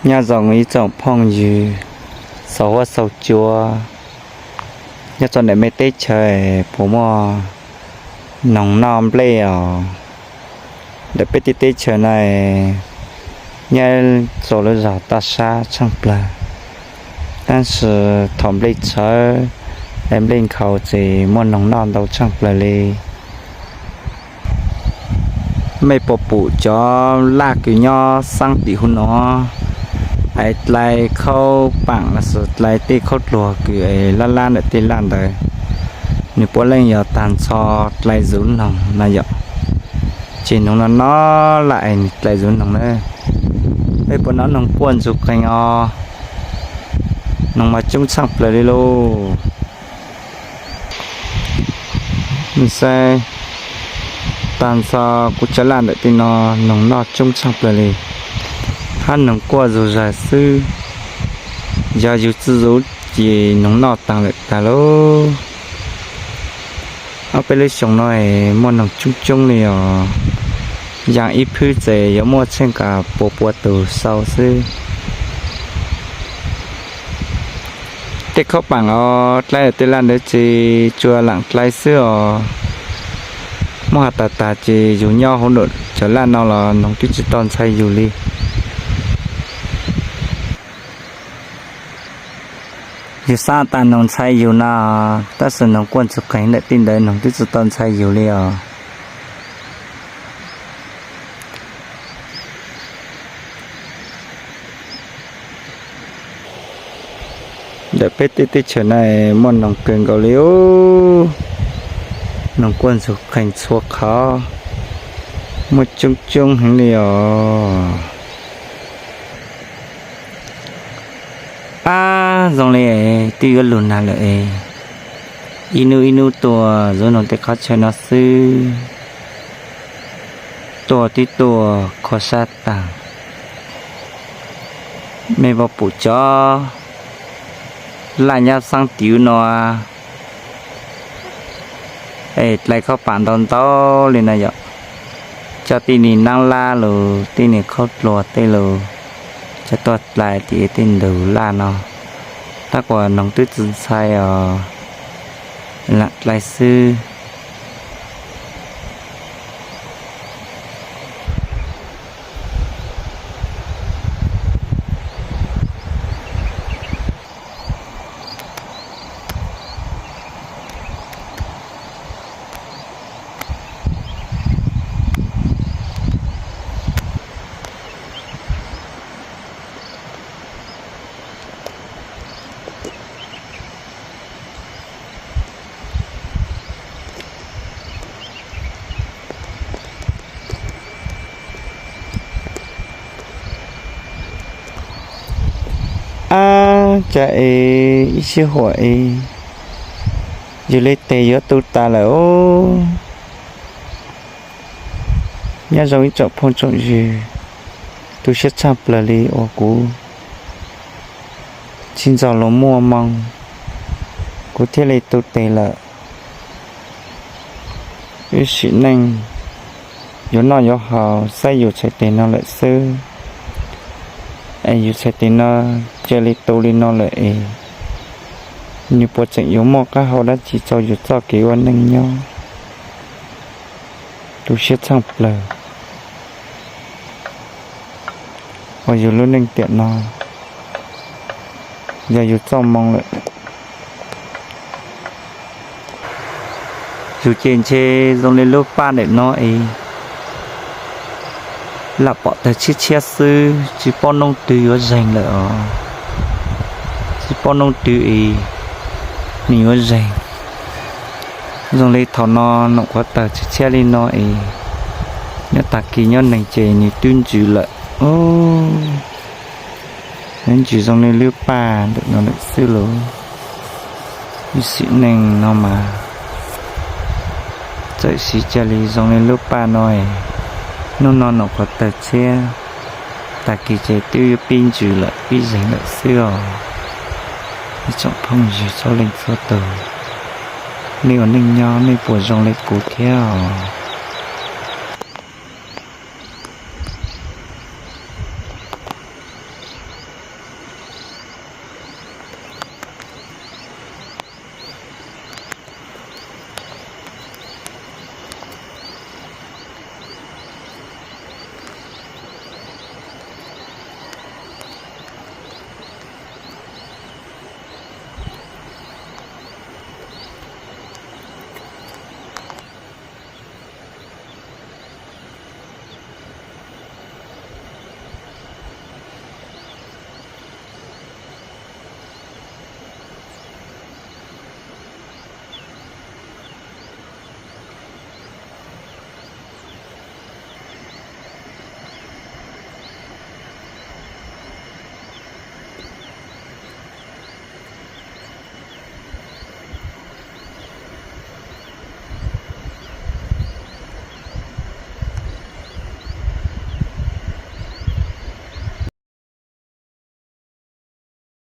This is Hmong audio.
Nyob zoo ib tsoom phooj ywg xaus huab xaus cua, nyob rau ntawm peb teb chaws puas muaj noog noj nplej os? Ntawm peb teb chaws no nyob rau lub zos Toj Sab tshaaj plawg, tab sis thaum nplej tshawv es nplej nkhaus ces muaj noog noj ntau tshaaj plawg li. Mej puas pum cov laj kws nyob xaab tim huv no, es dlai khaub paam los sis dlai tej khaub dluag kws laj laj ntawm tej laj ntawd, nws puav leej yog tag nrho dlai zuv noog na yom. Ces noog no no laj es nws dlai zuv noog na. Mej puas nov noog quaj ntxug qees os? Noog mas coob tshaaj plawg li lauj. Mej saib, tag nrho kuv cov laj ntawm tej no noog noj coob tshaaj plawg li, hab noog quaj zuj zug xwb. Yog yug tsi zuv ces noog noj taag lawm tag lauj. Ob peb lub xyoo no muaj noog coob coob li os. Yaa ib phwb ces yuav muaj tsheej kaum pua pua tug sau xwb. Tej khaub paam os dlai tej laj ntawd ces tsuas laam dlai xwb os. Muab has tas tas ces yug nyob huv nram cov laj no los noog twb tsi tau ntxhais yug li. Yug xaav tas noog ntxhais yug no, tab sis noog quaj ntxug qees ntawm tej ntawd noog twb tsi tau ntxhais yug li os. Ntawm peb tej teb chaws no muaj noog kawg nkaus li os. Noog quaj ntxug qees txhua qhov, muaj coob coob heev li os. Ab, zoo li es twb yuav lug nag lawm es, ib nub ib nub tuaj zuv noog tej qhov chaw no xwb, tuaj twb tuaj kho sab taag. Mej puas pum cov laj nyob xaab tim huv no es dlai khaub paam ntau ntau li no yom. Coj tej niag naab lab lug, tej niag khaub dluag tej lug, coj tuaj dlai tim tej ntug laj no. Tab kuas noog twb tsi ntxhais os, laam dlai xwb. Ab, cas es ib sij huam es yus li tes yuav tu tas lawm os. Nyob zoo ib tsoom phooj tsoom ywg, tu siab tshaj plaws li uas kuv tsis ntxov los muaj moo, kuv thiaj li tu tes lawm. Wb sim neej yuav noj yuav haus saib yus txhais tes no lawm xwb, es yus txhais tes no cia li tu li no lawm es nws puas tseem yuav muaj qab hau dab tsi rau yus txoj kev ua neej nyob. Tu siab tshaj plaws uas yus lub neej tiam no yog yus txoj moo lawm. Yus ces ntshe zoo li lub paj ntawm no es lam pom tawg tshiab tshiab xwb, tsis paub nub twg yuav zeeg lawm os. Tsis paub nub twg es nws yuav zeeg. Zoo li thaum no noom qhuav tawg tshiab tshiab li no es nyob tag kis nyob neeg ces nws twb ntsws lawm. Nws ntsws zoo li lub paj ntawm no lawm xwb lauj. Ib sim neej no mas txawm siv cia li zoo li lub paj no es, hnub no noom qhuav tawg tshiab, tag kis ces twb pib ntsws lawm pib zeeg lawm xwb os. Ib tsoom phooj ywg txhua leej txhua tus, nej ua neej nyob nej puas zoo li kuv thiab os?